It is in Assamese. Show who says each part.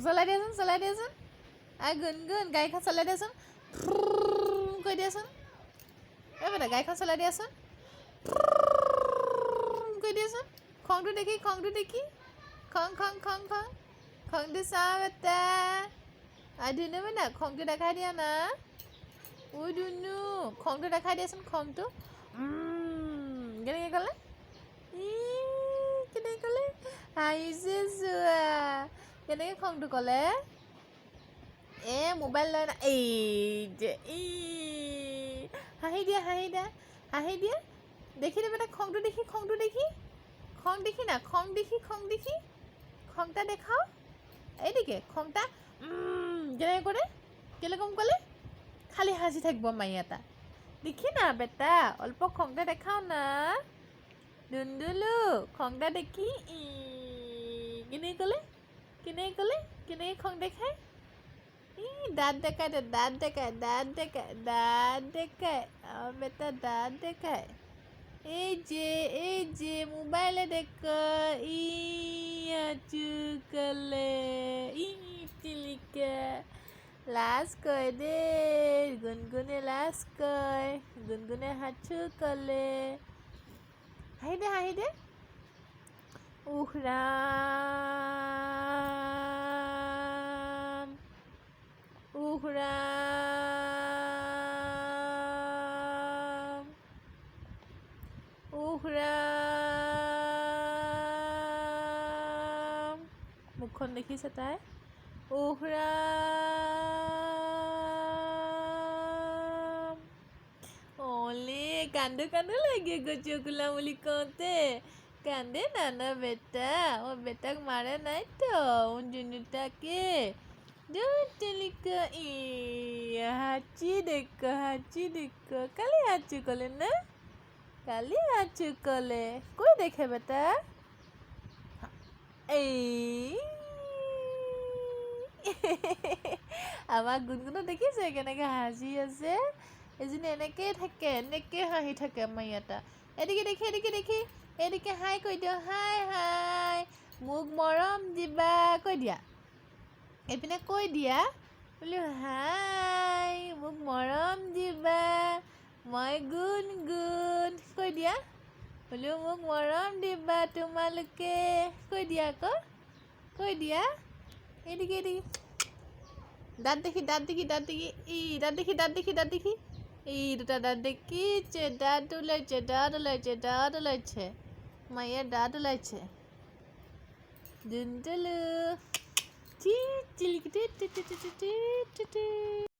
Speaker 1: চলাই দিয়াচোন, চলাই দিয়াচোন। আই গুণগুণ, গাড়ীখন চলাই দিয়াচোন, কৈ দিয়াচোন। এই বেটা, গাড়ীখন চলাই দিয়াচোন, কৈ দিয়াচোন। খংটো দেখি, খংটো দেখি, খং খং খং খং খংটো চাওঁ বেটা। আই ধুনু বেটা, খংটো দেখাই দিয়া না। ঐ ধুনু, খংটো দেখাই দিয়াচোন, খংটো কেনেকৈ ক'লে? ই কেনেকৈ ক'লে? হাঁহিছে চোৱা, কেনেকৈ খংটো ক'লে? এ মোবাইল লৈ না। এই যে, ই হাঁহি দিয়া, হাঁহি দিয়া, হাঁহি দিয়া। দেখি দে বেটা, খংটো দেখি, খংটো দেখি, খং দেখি না, খং দেখি, খং দেখি, খংটা দেখাও। এইদিকে খংটা কেনেকৈ কৰে, কেনেকৈ ক'লে? খালি হাসি থাকিব মাইয়াটা। দেখি না বেটা, অল্প খংটা দেখাও না। দুন্দুলু, খংটা দেখি। ই কেনেকৈ ক'লে, কেনেকৈ ক'লে, কেনেকৈ খং দেখায়? ই দাঁত দেখায় দে, দাঁত দেখায়, দাঁত দেখায়, দাঁত দেখায়। আমার বেটা দাঁত দেখায়। এই যে, এই যে মোবাইলে দেখো। ই কলে ই চিলিকা লাজ কয় দে, গুণগুণে লাজ কয়, গুণগুণে হাঁচু কলে। হাঁহি দে, হাঁহি দে। উহ ৰাম, উহ ৰাম, উহ ৰাম। মুখখন দেখিছে তাই? উহ ৰাম। অলে কান্দো কান্দো লাগে গচকুলা বুলি কওঁতে কান্দে। না না বেটা, ও বেটাক মাৰে নাই তো। জুনুটাকে চিলিকা ই হাঁচি দেখো, হাঁচি দেখো। কালি হাঁচু কলে না, কালি হাঁচু কলে। কই দেখে বেটা? এই আমাৰ গুণগুণো দেখিছে কেনেকে হাঁচি আছে। এজনী এনেকেই থাকে, এনেকেই হাঁহি থাকে আমাৰ ইয়াত। এদিকে দেখি, এদিকে দেখি, এদিকে হাই কৈ দিয়ক। হাই হাই, মোক মৰম দিবা কৈ দিয়া। এইপিনে কৈ দিয়া বোলো, হাই, মোক মৰম দিবা, মই গুণ গুণ কৈ দিয়া। বোলো মোক মৰম দিবা তোমালোকে কৈ দিয়া আকৌ, কৈ দিয়া। এদিকে, এদিকে দাঁত দেখি, দাঁত দেখি, দাঁত দেখি, ই দাঁত দেখি, দাঁত দেখি, দাঁত দেখি। এই দুটা দাঁত দেখিছে, দাঁত ওলাইছে, দাঁত ওলাইছে, দাঁত ওলাইছে, মায়ের দাঁত ওলাইছে। দুন্দুলু চি চিলিকি টি টি টি টি টি টি টি।